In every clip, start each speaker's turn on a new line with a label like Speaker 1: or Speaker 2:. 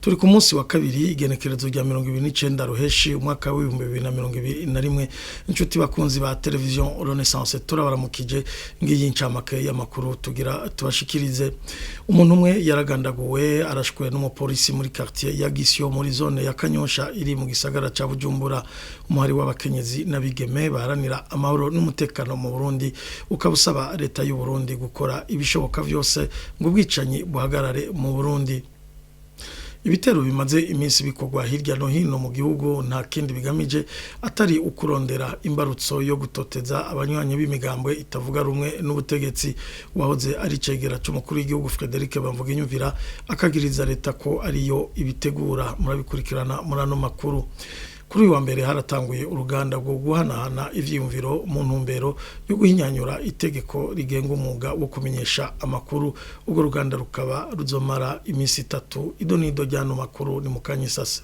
Speaker 1: Turi ku munsi wa kabiri, igenekerezo rya 29 ruheshi umwaka w'2021. Inshuti bakunzi ba Television Renaissance, turabaramukije. Ngiyi incamake y'amakuru tugira tubashikirize. Umuntu umwe yaragandaguwe arashwe n'umupolisi muri quartier ya Gisyo, muri zone ya Kanyosha iri mu gisagara ca Bujumbura. Umuhari w'abakenyezi n'abigeme baharanira amahoro n'umutekano mu Burundi ukaba usaba leta y'u Burundi gukora ibishoboka vyose ngo ubwicanyi buhagarare mu Burundi. Ibitero bimaze iminsi bikorwa hirya no hino mu gihugu nta kindi bigamije atari ukurondera imbarutso yo gutoteza abanywanyi b'imigambwe itavuga rumwe n'ubutegetsi. Wahoze ari cegera c'umukuru w'igihugu Frederic Bamvuginyumvira akagiriza leta ko ariyo ibitegura. Murabikurikirana muri ano makuru. Kuri uyu wa mbere haratanguye uruganda rwo guhanahana ivyiyumviro mu ntumbero yo guhinyanyura itegeko rigenga umwuga wo kumenyesha amakuru. Urwo ruganda rukaba ruzomara iminsi 3. Ido nido ry'ano makuru ni mukanyisase.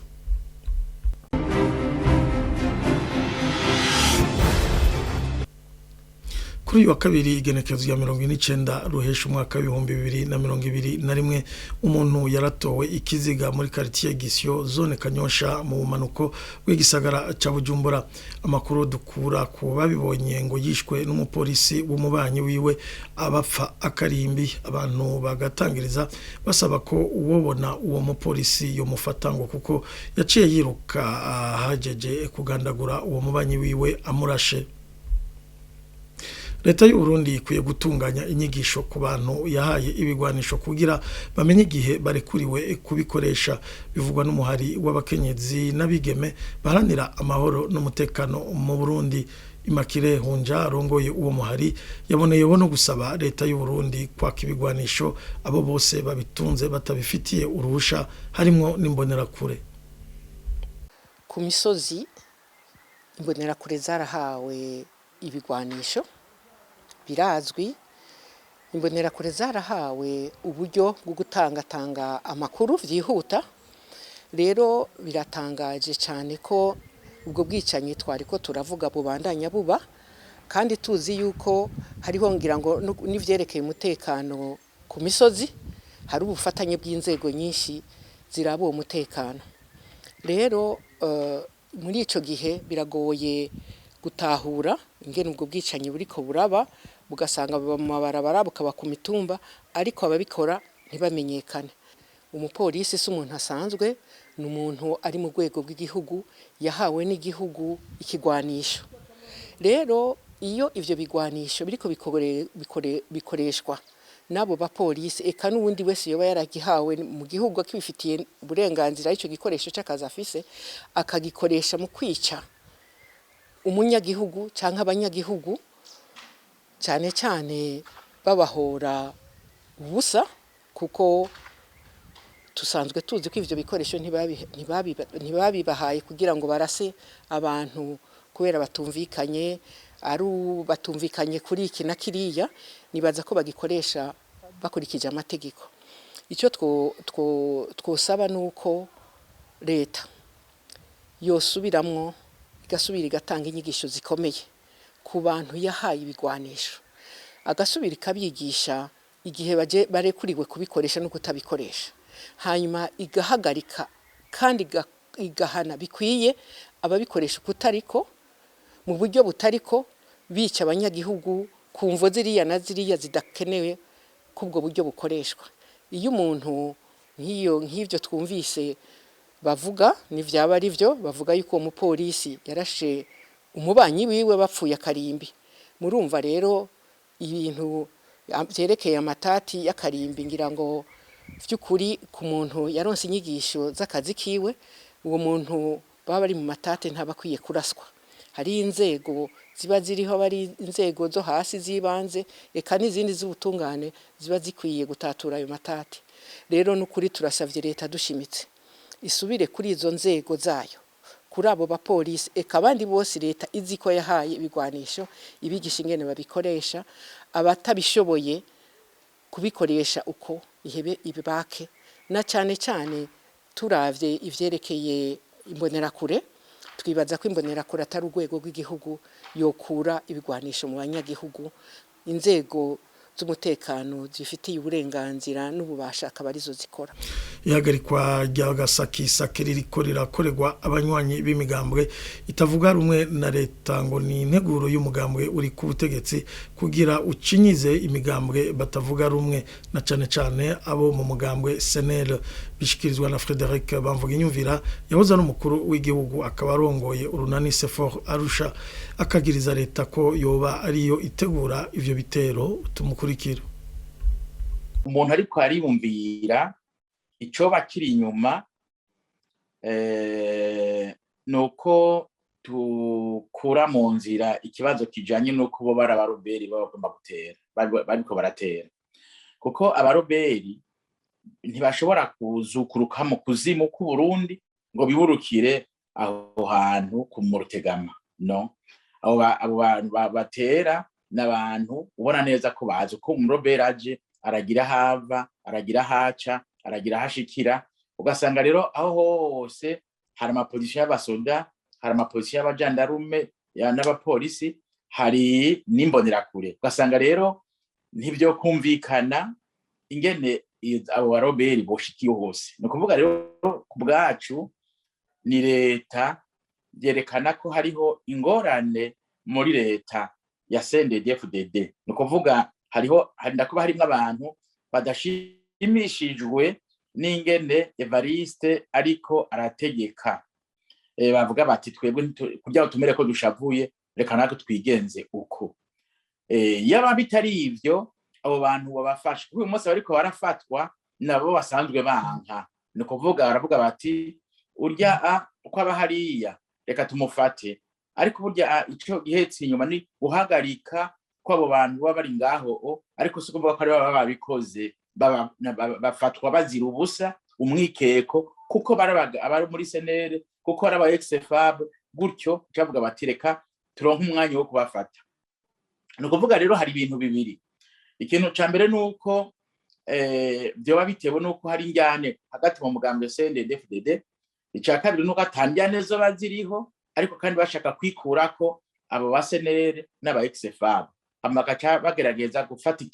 Speaker 1: Kuri uyu wa kabiri, igenekerezo rya 49 ruhesha umwaka w'2021, umuntu yaratowe ikiziga muri quartier Gisyo, zone Kanyosha, mu bumanuko bw'igisagara ca Bujumbura. Amakuru dukura ku babibonye ngo yishwe n'umupolisi w'umubanyi wiwe abapfa akarimbi. Abantu bagatangiriza basaba ko uwobona uwo mupolisi yomufata, ngo kuko yaciye yiruka ahajeje kugandagura uwo mubanyi wiwe amurashe. Leta y'u Burundi ikwiye gutunganya inyigisho ku bantu yahaye ibigwanisho kugira bamenye igihe barekuriwe kubikoresha. Bivugwa n'umuhari w'abakenyezi n'abigeme baharanira amahoro n'umutekano mu Burundi. Imakire Hunja arongoye uwo muhari yaboneyeho no gusaba leta y'u Burundi kwaka ibigwanisho abo bose babitunze batabifitiye uruhusha, harimwo n'imbonerakure.
Speaker 2: Ku misozi imbonerakure zarahawe ibigwanisho, birazwi. Imbonerakure zarahawe uburyo bwo gutangatanga amakuru vyihuta. Rero biratangaje cyane ko ubwo bwicanyi twari ko turavuga bubandanya buba, kandi tuzi yuko hariho, ngira ngo n'ivyerekeye umutekano ku misozi, hari ubufatanye bw'inzego nyinshi ziraba uwo mutekano. Rero muri ico gihe biragoye gutahura ingene ubwo bwicanyi buriko buraba, bugasanga buba mu mabarabara, bukaba ku mitumba, ariko ababikora ntibamenyekane. Umupolisi si umuntu asanzwe, ni umuntu ari mu rwego rw'igihugu, yahawe n'igihugu ikigwanisho. Rero iyo ivyo bigwanisho biriko bikoreshwa n'abo bapolisi, eka n'uwundi wese yoba yaragihawe mu gihugu akibifitiye uburenganzira, ico gikoresho c'akazi afise, akagikoresha mu kwica umunyagihugu canke abanyagihugu, cyane cyane babahora ubusa, kuko tusanzwe tuzi ko ivyo bikoresho ntibabibahaye kugira ngo barase abantu kubera batumvikanye, ari batumvikanye kuri iki na kiriya. Nibaza ko bagikoresha bakurikije amategeko. Icyo twosaba nuko leta yosubiramwo, igasubira igatanga inyigisho zikomeye ku bantu yahaye ibigwanisho, agasubira ikabigisha igihe baje barekuriwe kubikoresha no kutabikoresha, hanyuma igahagarika kandi igahana bikwiye ababikoresha kutariko, mu buryo butariko, bica abanyagihugu ku mvo ziriya na ziriya zidakenewe kubwo buryo bukoreshwa. Iyo umuntu nk'iyo nk'ivyo twumvise bavuga, nivyaba ari byo, bavuga yuko uwo mupolisi yarashe umubanyi wiwe bapfuye akarimbi. Murumva rero ibintu vyerekeye amatati y'akarimbi, ngira ngo vy'ukuri ku muntu yaronse inyigisho z'akazi kiwe, uwo muntu baba bari mu matate ntaba akwiye kuraswa. Hari inzego ziba ziriho, bari inzego zo hasi z'ibanze, eka n'izindi z'ubutungane ziba zikwiye gutatura ayo matate. Rero n'ukuri turasavye leta dushimitse isubire kuri izo nzego zayo, kuri abo bapolisi, eka abandi bose leta izi ko yahaye ibigwanisho, ibigisha ingene babikoresha. Abatabishoboye kubikoresha uko, ihebe ibibake. Na cyane cyane turavye ivyerekeye imbonerakure, twibaza ko imbonerakure atari urwego rw'igihugu yokura ibigwanisho mu banyagihugu. Inzego z'umutekano zibifitiye uburenganzira n'ububasha akaba arizo zikora.
Speaker 1: Ihagarikwa rya Gasakisake ririko rirakorerwa abanywanyi b'imigambwe itavuga rumwe na leta ngo ni integuro y'umugambwe uri ku butegetsi kugira ucinyize imigambwe batavuga rumwe, na cane cane abo mu mugambwe CNL. Bishikirizwa na Frederic Bamvuginyumvira, yahoze ari umukuru w'igihugu akaba arongoye urunani Sefor Arusha, akagiriza leta ko yoba ariyo itegura ivyo bitero. Tumukurikira.
Speaker 3: Umuntu ariko ariyumvira icoba kiri inyuma, ni uko tukura mu nzira ikibazo kijanye n'uko bo bari abaroberi baba bagomba gutera, bariko baratera, kuko abaroberi ntibashobora kuzukuruka mu kuzimu k'Uburundi ngo biburukire aho hantu ku Murutegama. No abo bantu batera n'abantu ubona neza ko bazi ko umuroberi aje, aragira hava, aragira haca, aragira hashikira. Ugasanga rero aho hose hari amaposition y'abasoda, hari amaposition y'abajandarume n'abapolisi, hari n'imbonerakure. Ugasanga rero ntibyo kumvikana ingene abo baroberi boshikiye hose. Ni ukuvuga rero ku bwacu ni leta, byerekana ko hariho ingorane muri leta ya CNDD-FDD. Ni ukuvuga hariho, harinda kuba harimwo abantu badashimishijwe n'ingene Evariste ariko arategeka, bavuga bati: "Twebwe kugira ngo tumere ko dushavuye, reka natwe twigenze uko." Yaba bitari ivyo, abo bantu babafashe kuko uyu munsi bariko barafatwa nabo basanzwe banka. Ni ukuvuga baravuga bati: "Urya a uko aba hariya, reka tumufate." Ariko burya ico gihetse inyuma ni guhagarika ko abo bantu baba bari ngaho o, ariko si ukuvuga ko ari baba babikoze. Bafatwa bazira ubusa, umwikeko, kuko abari muri CNL, kuko ari aba ex-FAB gutyo. Cavuga bati: "Reka turonke umwanya wo kubafata." Ni ukuvuga rero hari ibintu bibiri. Ikintu ca mbere ni uko vyoba bitewe n'uko hari injyane hagati mu mugambwe CNDD-FDD. Ica kabiri nuko ata njyane zoba ziriho, ariko kandi bashaka kwikurako abo ba CNL n'aba ex-FAB, hama bagaca bagerageza gufata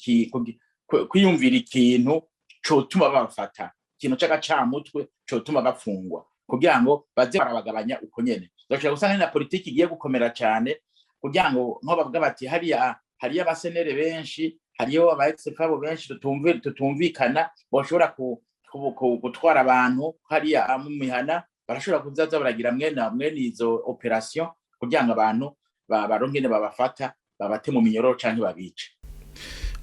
Speaker 3: kwiyumvira ikintu cotuma babafata, ikintu c'agacamutwe cotuma bafungwa, kugira ngo baze barabagabanya uko nyene. Bashobora gusanga na politiki igiye gukomera cane, kugira ngo nko bavuga bati: "Hariya hariyo aba CNL benshi, hariyo aba ex-FAB benshi tutumvikana, boshobora gutwara abantu hariya mu mihana." Barashobora kuzaza baragira mwene izo opération kugira ngo abantu baronke ingene babafata, babate mu minyororo canke babice.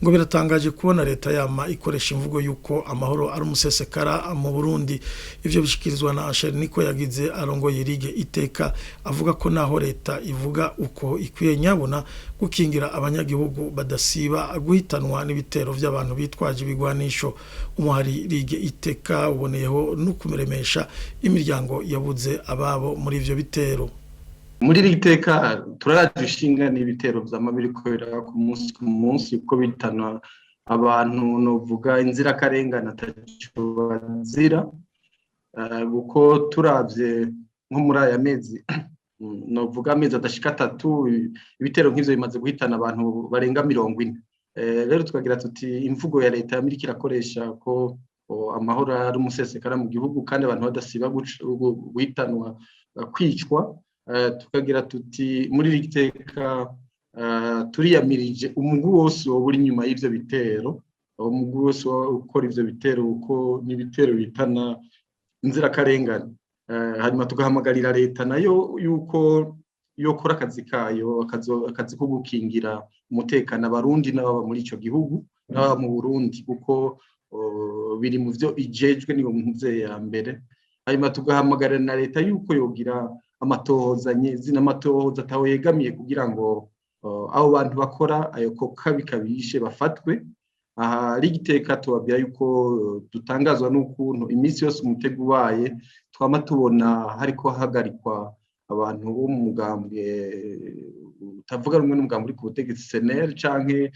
Speaker 1: Ngo biratangaje kubona leta yama ikoresha imvugo yuko amahoro ari umusesekara mu Burundi. Ivyo bishikirizwa na Angel Niko yagize, arongoye Ligue Iteka, avuga ko naho leta ivuga uko ikwiye nyabona gukingira abanyagihugu badasiba guhitanwa n'ibitero vy'abantu bitwaje ibigwanisho. Umuhari Ligue Iteka uboneyeho no kumeremesha imiryango yabuze ababo muri ivyo bitero.
Speaker 4: Muri iri teka turaraje ishinga n'ibitero vyama biriko biraba ku munsi ku munsi, uko bitana abantu, novuga inzirakarengane ataco bazira, kuko turavye nko muri aya mezi, novuga amezi adashika 3, ibitero nk'ivyo bimaze guhitana abantu barenga 40. Rero tukagira tuti imvugo ya leta y'Amerika irakoresha ko amahoro ari umusesekara mu gihugu, kandi abantu badasiba guhitanwa, kwicwa. Tukagira tuti muri iri teka turiyamirije umugwi wose woba uri inyuma y'ivyo bitero, umugwi wose ukora ivyo bitero, kuko n'ibitero bitana inzirakarengane. Hanyuma tugahamagarira leta nayo yuko yokora akazi kayo, akazi ko gukingira umutekano Abarundi n'ababa muri ico gihugu, n'ababa mu Burundi, kuko biri mu vyo ijejwe, niyo muvyeyi ya mbere. Hanyuma tugahamagarira na leta yuko yogira amatohoza nyezina, amatohoza ataho yegamiye, kugira ngo abo bantu bakora ayo kabi kabishe bafatwe. Aha rigiteka tubabwira yuko dutangazwa n'ukuntu iminsi yose umutego ubaye twama tubona hariko hagarikwa abantu bo mu mugambwe utavuga rumwe n'umugambwe uri ku butegetsi CNL, canke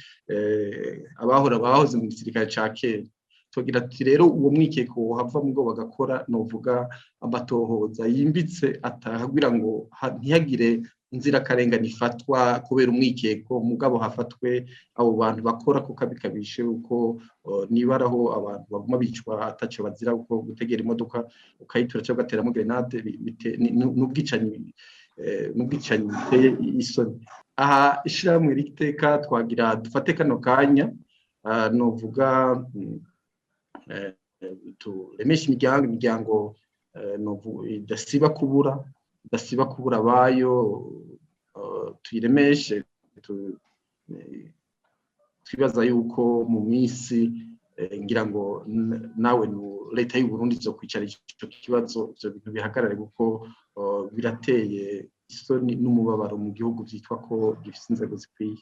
Speaker 4: abahora bahoze mu gisirikare ca kera. Tugira tuti rero uwo mwikeko wohava mubwo bagakora, novuga amatohoza yimbitse, atahagira ngo ntihagire inzirakarengane ifatwa kubera umwikeko, mugabo hafatwe abo bantu bakora kuko abikabishe, uko nibaraho abantu baguma bicwa ataco bazira, uko gutegera imodoka ukayitura cyangwa ugateramo grenade n'ubwicanyi, n'ubwicanyi biteye isoni. Aha ishirahamwe riteka twagira dufate kano kanya, novuga turemesha imiryango idasiba kubura abayo, tuyiremeshe. Twibaza yuko mu minsi, ngira ngo nawe leta y'u Burundi zo kwicara ico kibazo, ivyo bintu bihagarare, kuko birateye isoni n'umubabaro mu gihugu vyitwa ko gifise inzego zikwiye.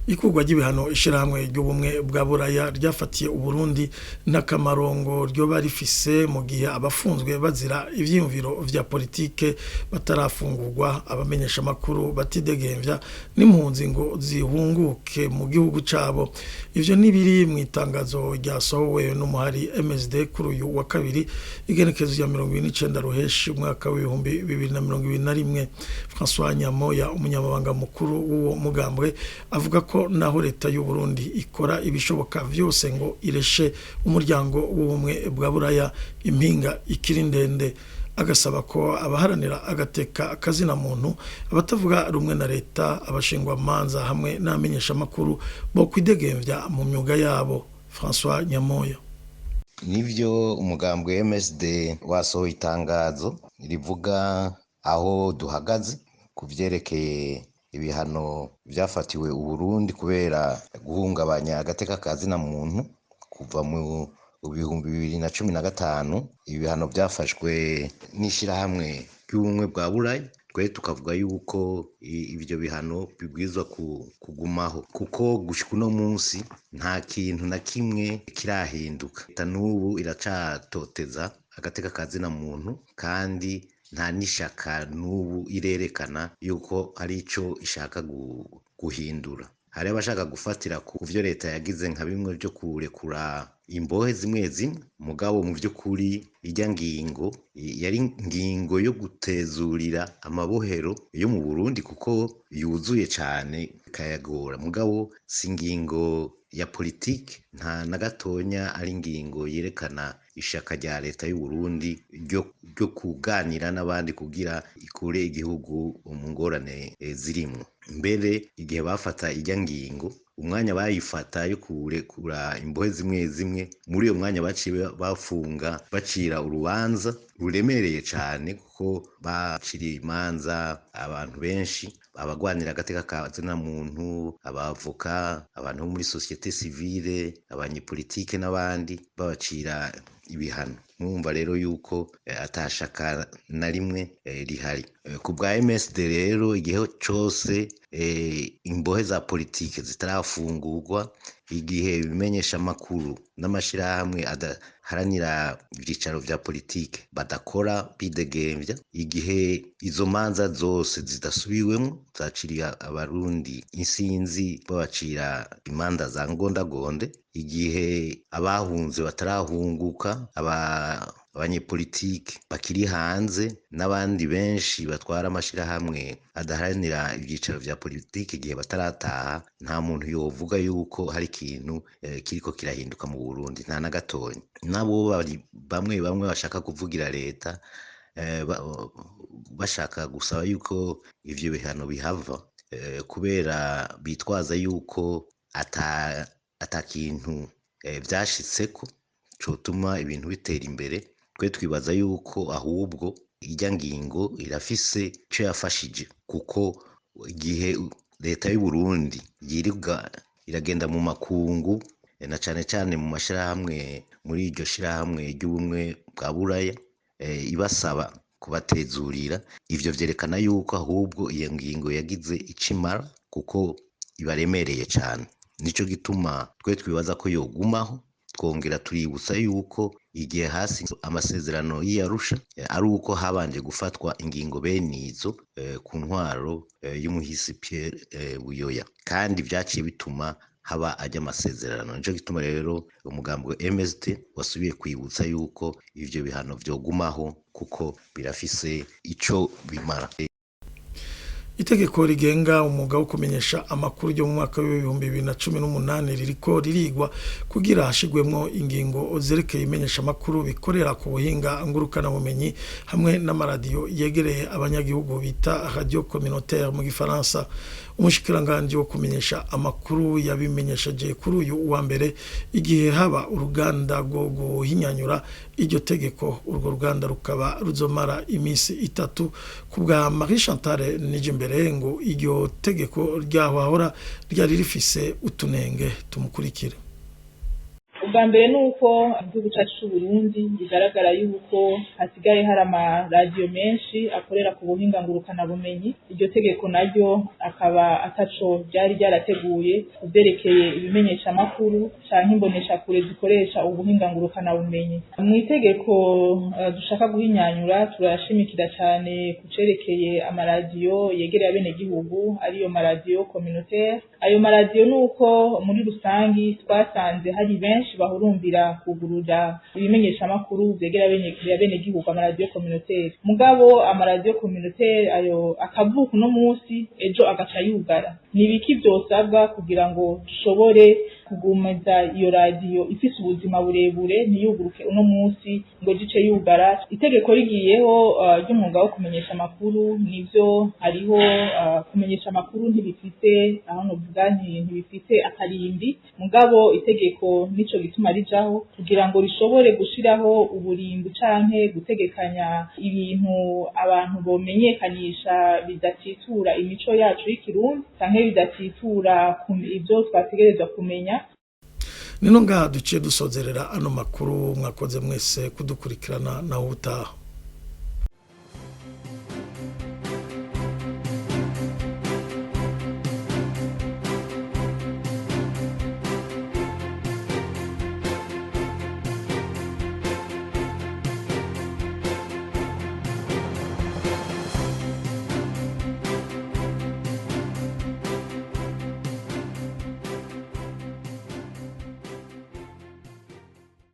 Speaker 1: Ikurwa ry'ibihano ishyirahamwe ry'Ubumwe bwa Buraya ryafatiye Uburundi n'akamarongo ryoba rifise mu gihe abafunzwe bazira ivyiyumviro vya politike batarafungurwa, abamenyesha amakuru batidegemvya, n'impunzi ngo zihunguke mu gihugu cabo. Ivyo nibiri mu itangazo ryasohowe n'umuhari MSD kuri uyu wa kabiri, igenekezo rya 29 Ruheshi umwaka w'2021. François Nyamoya, umunyamabanga mukuru w'uwo mugambwe, avuga ko naho leta y'u Burundi ikora ibishoboka vyose ngo ireshe umuryango w'Ubumwe bwa Buraya, impinga ikiri ndende. Agasaba ko abaharanira agateka kazina muntu, abatavuga rumwe na leta, abashingwa manza hamwe n'abamenyeshamakuru bo kwidegemvya mu myuga yabo. François Nyamoya.
Speaker 5: Nivyo, umugambwe MSD wasohoye itangazo rivuga aho duhagaze ku vyerekeye ibihano vyafatiwe Uburundi kubera guhungabanya agateka ka zina muntu kuva mu 2015. Ibihano byafashwe n'ishirahamwe ry'Ubumwe bwa Burayi. Twe tukavuga yuko ivyo bihano bibwirizwa kugumaho, kuko gushika uno munsi nta kintu na kimwe kirahinduka. Leta n'ubu iracatoteza agateka ka zina muntu, kandi nta n'ishaka n'ubu irerekana yuko hari ico ishaka guhindura. Hari abashaka gufatira ku vyo leta yagize, nka bimwe vyo kurekura imbohe zimwe zimwe, mugabo mu vy'ukuri irya ngingo yari ngingo yo gutezurira amabohero yo mu Burundi, kuko yuzuye cane ikayagora, mugabo si ingingo ya politike nta na gatonya, ari ingingo yerekana ishaka rya leta y'u Burundi ryo kuganira n'abandi kugira ikure igihugu mu ngorane zirimwo. Mbere igihe bafata irya ngingo, umwanya bayifata yo kurekura imbohe zimwe zimwe, muri uyo mwanya baciye bafunga, bacira urubanza ruremereye cane, kuko baciriye imanza abantu benshi: abagwanira agateka ka zina muntu, abavoka, abantu bo muri société civile, abanyepolitike n'abandi, babacira ibihano. Mwumva rero yuko atashaka na rimwe rihari ku bwa MSD. Rero igihe cose imbohe za politike zitarafungurwa, igihe ibimenyesha amakuru n'amashirahamwe adaharanira ivyicaro vya politike badakora bidegemvya, igihe izo manza zose zidasubiwemwo zaciriye abarundi insinzi babacira imanza za ngondagonde, igihe abahunze batarahunguka, abanyepolitike bakiri hanze n'abandi benshi batwara amashirahamwe adaharanira ivyicaro vya politike igihe batarataha, nta muntu yovuga yuko hari ikintu kiriko kirahinduka mu Burundi, nta na gatonya. Nabo bari bamwe bamwe bashaka kuvugira leta, bashaka gusaba yuko ivyo bihano bihava, kubera bitwaza yuko ata kintu vyashitseko cotuma ibintu bitera imbere. Twe twibaza yuko ahubwo irya ngingo irafise ico yafashije, kuko igihe leta y'u Burundi yirirwa iragenda mu makungu, na cane cane mu mashirahamwe, muri iryo shirahamwe ry'Ubumwe bwa Buraya, ibasaba kubatezurira, ivyo vyerekana yuko ahubwo iyo ngingo yagize ico imara, kuko ibaremereye cane. Nico gituma twe twibaza ko yogumaho. Twongera tuributsa yuko igihe hasi amasezerano y'Arusha ari uko habanje gufatwa ingingo bene izo ku ntwaro y'umuhisi Pierre Buyoya, kandi vyaciye bituma haba ajya amasezerano. Nico gituma rero umugambi wa MSD wasubiye kwibutsa yuko ivyo bihano vyogumaho, kuko birafise ico bimara.
Speaker 1: Itegeko rigenga umwuga wo kumenyesha amakuru ryo mu mwaka w'2018 ririko ririgwa kugira hashigwemwo ingingo zerekeye imenyesha amakuru bikorera ku buhinga ngurukanabumenyi hamwe n'amaradiyo yegereye abanyagihugu bita radio communautaire mu gifaransa. Umushikiranganji wo kumenyesha amakuru yabimenyesheje kuri uyu wa mbere igihe haba uruganda rwo guhinyanyura iryo tegeko. Urwo ruganda rukaba ruzomara iminsi 3. Ku bwa Marie Chantal Nijimbere, ngo iryo tegeko ryahora ryari rifise utunenge. Tumukurikire.
Speaker 6: Ubwa mbere ni uko igihugu cyacu cy'u Burundi bigaragara yuko hasigaye hari amaradiyo menshi akorera ku buhinga ngurukanabumenyi. Iryo tegeko naryo akaba ataco ryari ryarateguye ku vyerekeye ibimenyeshamakuru canke imboneshakure zikoresha ubuhinga ngurukanabumenyi. Mu itegeko dushaka guhinyanyura, turashimikira cane ku cerekeye amaradiyo yegereye abenegihugu, ariyo maradiyo communautaire. Ayo maradiyo ni uko muri rusangi twasanze hari benshi bahurumbira kugurura ibimenyeshamakuru vyegera abenegihugu, amaradiyo communautaire. Mugabo amaradiyo communautaire ayo akavuka uno munsi, ejo agaca yugara. Ni ibiki vyosabwa kugira ngo dushobore kugumiza iyo radiyo ifise ubuzima burebure, ntiyuguruke uno munsi ngo ejo ice yugara? Itegeko rigiyeho ry'umwuga wo kumenyesha amakuru, nivyo, hariho kumenyesha amakuru ntibifise aho novuga nti ntibifise akarimbi. Mugabo itegeko nico gituma rijaho, kugira ngo rishobore gushiraho uburimbi canke gutegekanya ibintu abantu bomenyekanisha bidatitura imico yacu y'ikirundi canke bidatitura ivyo twategerezwa kumenya.
Speaker 1: Nino ngaha duciye dusozerera ano makuru. Mwakoze mwese kudukurikirana, naho utaha.